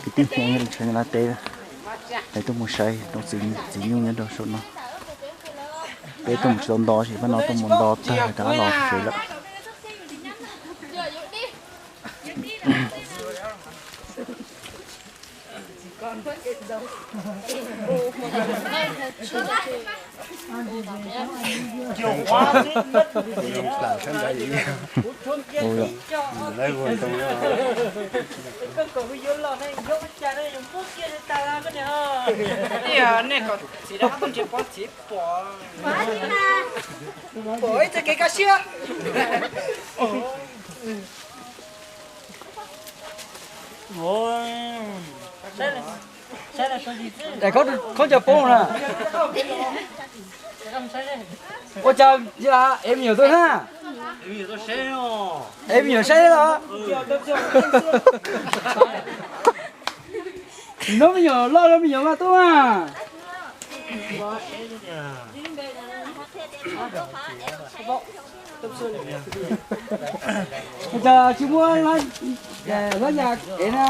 Kwv tij, ntshe lawv teb, lawv tuaj mus saib tsob txiv nyuj nyob rau saum no. Peb tuaj mus tsis tau nto, tab sis pab no tuaj mus nto tag rov qab los tsev lawm. Pom ib txoj kev kaj siab. Khaub ncaws poob na. Ua cas es me nyuam tuaj na? Es me nyuam saib los? Nov me nyuam loj los me nyuam mas tuaj mas. Ua cas tsis muab hlob yas ev na?